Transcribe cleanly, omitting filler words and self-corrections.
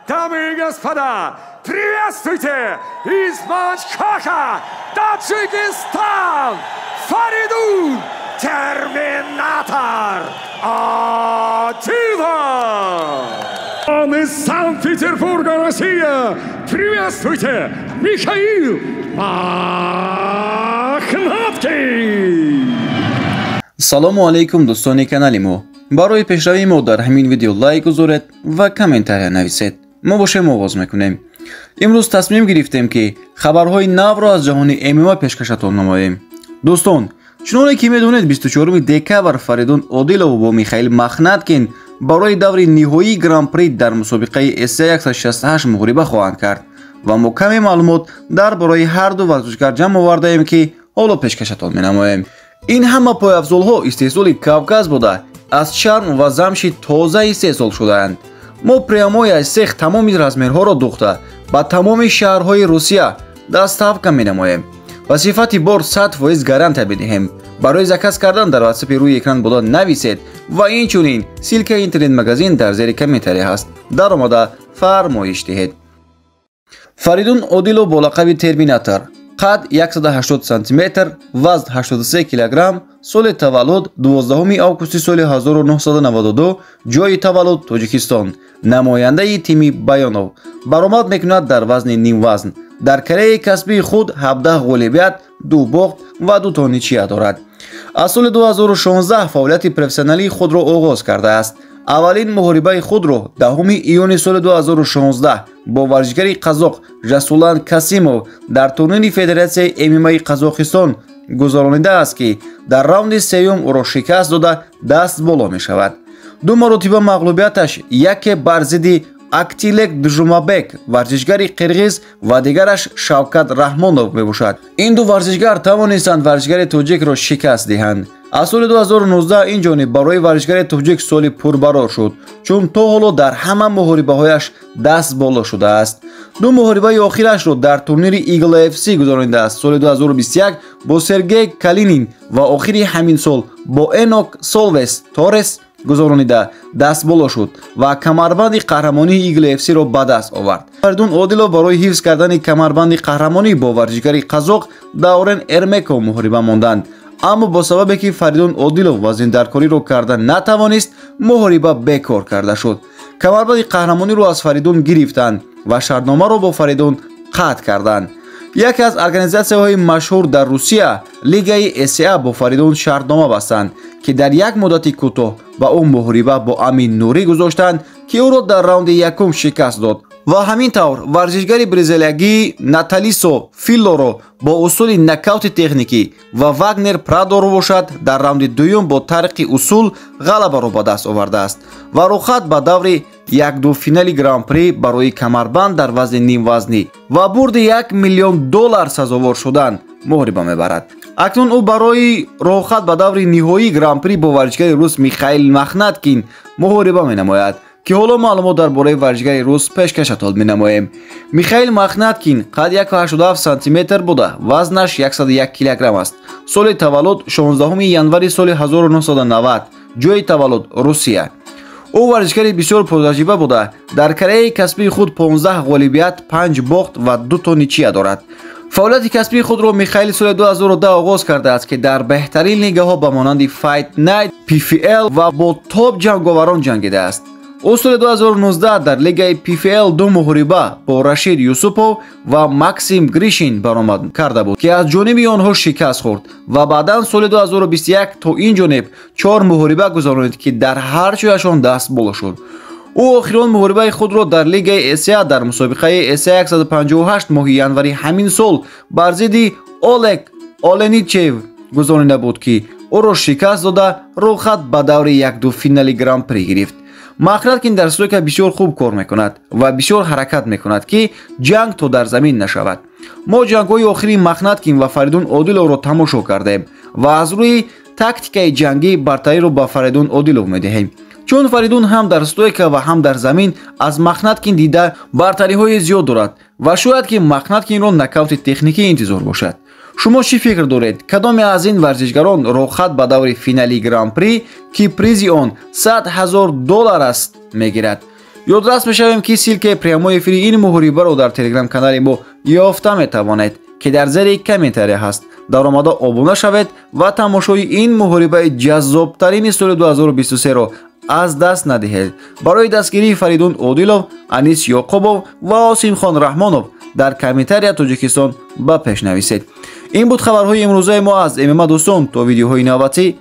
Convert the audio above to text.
Дамы и господа, приветствуйте из Манчкока, Таджикистан, Фаридун Терминатор Одилов! Он из Санкт-Петербурга, Россия! Приветствуйте, Михаил Мохнаткин! Салому алейкум, дӯстони канали мо. Барои пешравии мо дар ҳамин видео лайк гузоред ва комментария нависед. Мо бошем, оғоз мекунем. Имрӯз тасмим гирифтем, ки хабарҳои навро аз ҷаҳони ММА пешкашатон намоем. Дӯстон, чуноне ки медонед, 24 декабр Фаридун Одилов бо Михаил Махнаткин барои даври ниҳоии Гран-при дар мусобиқаи ACA 168 муҳориба хоҳанд кард ва мо каме маълумот дар бораи ҳарду варзишгар ҷамъ овардаем, ки ҳоло пешкашатон менамоем. Ин ҳама пойафзолҳо истеҳсоли Кавказ буда, аз чарм ва замши тоза истеҳсол шудаанд. Мо прямой аз цех тамоми размерҳоро духта, ба тамоми шаҳрҳои Русия доставка менамоем ва сифати бор 100% гарантия медиҳем. Барои заказ кардан дар ватсапи рӯи экран буда нависед ва инчунин ссылкаи интернет-магазин дар зери комментария ҳаст, даромада фармоиш диҳед. Фаридун Одилов бо лақаби Терминатор, қад 180 сантиметр, вазн 83 килограмм, соли таваллуд 12 августи соли 1992, ҷойи таваллуд Тоҷикистон, намояндаи тими Баёнов баромад мекунад дар вазни нимвазн. Дар карьераи касбии худ 17 ғолибият, ду бохт ва ду то ничья дорад. Аз соли 2016 фаъолияти профессионалии худро оғоз кардааст. Аввалин муҳорибаи худро 10 июни соли 2016 бо варзишгари қазоқ Жасулан Касимов дар турнири федератсияи ММАи Қазоқистон гузаронидааст, ки дар раунди сеюм ӯро шикаст дода, даст боло мешавад. Ду маротиба мағлубияташ яке бар зидди Актилек Жумабек, варзишгари қирғиз, ва дигараш Шавкат Раҳмонов мебошад. Ин ду варзишгар тавонистанд варзишгари тоҷикро шикаст диҳанд. Аз соли 2019 ин ҷониб барои варзишгари тоҷик соли пурбарор шуд, чун то ҳоло дар ҳама муҳорибаҳояш даст боло шудааст. Ду муҳорибаи охирашро дар турнири Eagle FC гузаронидааст: соли 2021 бо Сергей Калинин ва охири ҳамин сол бо Энок Солвес Торрес гузаронида, даст боло шуд ва камарбанди қаҳрамонии Eagle FC-ро ба даст овард. Фаридун Одилов барои ҳифз кардани камарбанди қаҳрамонӣ бо варзишгари қазоқ Даурен Эрмеков муҳориба монданд, аммо бо сабабе ки Фаридун Одилов вазниндаркориро карда натавонист, муҳориба бекор карда шуд. Камарбанди қаҳрамониро аз Фаридун гирифтанд ва шартномаро бо Фаридун қатъ карданд. Яке аз организатсияҳои машҳур дар Русия, лигаи ACA, бо Фаридун шартнома бастанд, ки дар як муддати кӯтоҳ ба ӯ муҳориба бо Амин Нурӣ гузоштанд, ки ӯро дар раунди якум шикаст дод ва ҳамин тавр варзишгари бразилиягии Наталисо Филлоро бо усули нокаути техникӣ ва Вагнер Прадоро бошад, дар раунди дуюм бо тариқи усул ғалабаро ба даст овардааст ва рухат ба даври якду финали Гран-при барои камарбанд дар вазни нимвазнӣ ва бурди 1 миллион доллар сазовор шудан муҳориба мебарад. Акнун ӯ барои роҳхат ба даври ниҳоии Гран-при бо варзишгари рус Михаил Махнаткин муҳориба менамояд, ки ҳоло маълумот дар бораи варзишгари рус пешкашатон менамоем. Михаил Махнаткин қад 187 сантиметр буда, вазнаш 101 килограмм аст. Соли таваллуд 16 январи соли 1990, ҷойи таваллуд Русия. Ӯ варзишгари бисёр пуртаҷриба буда, дар карьераи касбии худ 15 ғолибият, 5 бохт ва ду то ничья дорад. Фаъолияти касбии худро Михаил соли 2010 оғоз кардааст, ки дар беҳтарин лигаҳо ба монанди Fight Night, PFL ва бо топ ҷанговарон ҷангидааст. Ӯ соли 2019 дар лигаи PFL ду муҳориба бо Рашид Юсупов ва Максим Гришин баромад карда буд, ки аз ҷониби онҳо шикаст хӯрд, ва баъдан соли 2021 то ин ҷониб чор муҳориба гузаронид, ки дар ҳар ҷояшон даст боло шуд. Ӯ охирон муҳорибаи худро дар лигаи ACA дар мусобиқаи ACA 158 моҳи январи ҳамин сол бар зидди Олег Оленичев гузаронида буд, ки ӯро шикаст дода, рӯхат ба даври якду финали Гран-при гирифт. Махнаткин дар стойка бисёр хуб кор мекунад ва бисёр ҳаракат мекунад, ки ҷанг то дар замин нашавад. Мо ҷангҳои охири Махнаткин ва Фаридун Одиловро тамошо кардем ва аз рӯи тактикаи ҷангӣ бартариро ба Фаридун Одилов медиҳем, чун Фаридун ҳам дар стойка ва ҳам дар замин аз Махнаткин дида бартариҳои зиёд дорад ва шояд ки Махнаткинро нокаути техникӣ интизор бошад. Шумо чӣ фикр доред? Кадоме аз ин варзишгарон роҳхат ба даври финали Гран-при, ки призи он 100 000 доллар аст, мегирад? Ёдрас мешавем, ки ссылка и прямой эфири ин муҳорибаро дар телеграм-канали мо ёфта метавонед, ки дар зери комментария ҳаст. Даромада обуна шавед ва тамошои ин муҳорибаи ҷаззобтарини соли 2023-ро аз даст надиҳед. Барои дастгирии Фаридун Одилов, Анис Ёқубов ва Осимхон Раҳмонов дар комментария «Тоҷикистон ба пеш» нависед. Ин буд хабарҳои имрӯзаи мо аз ММА. Дӯстон, то видеоҳои навбатӣ.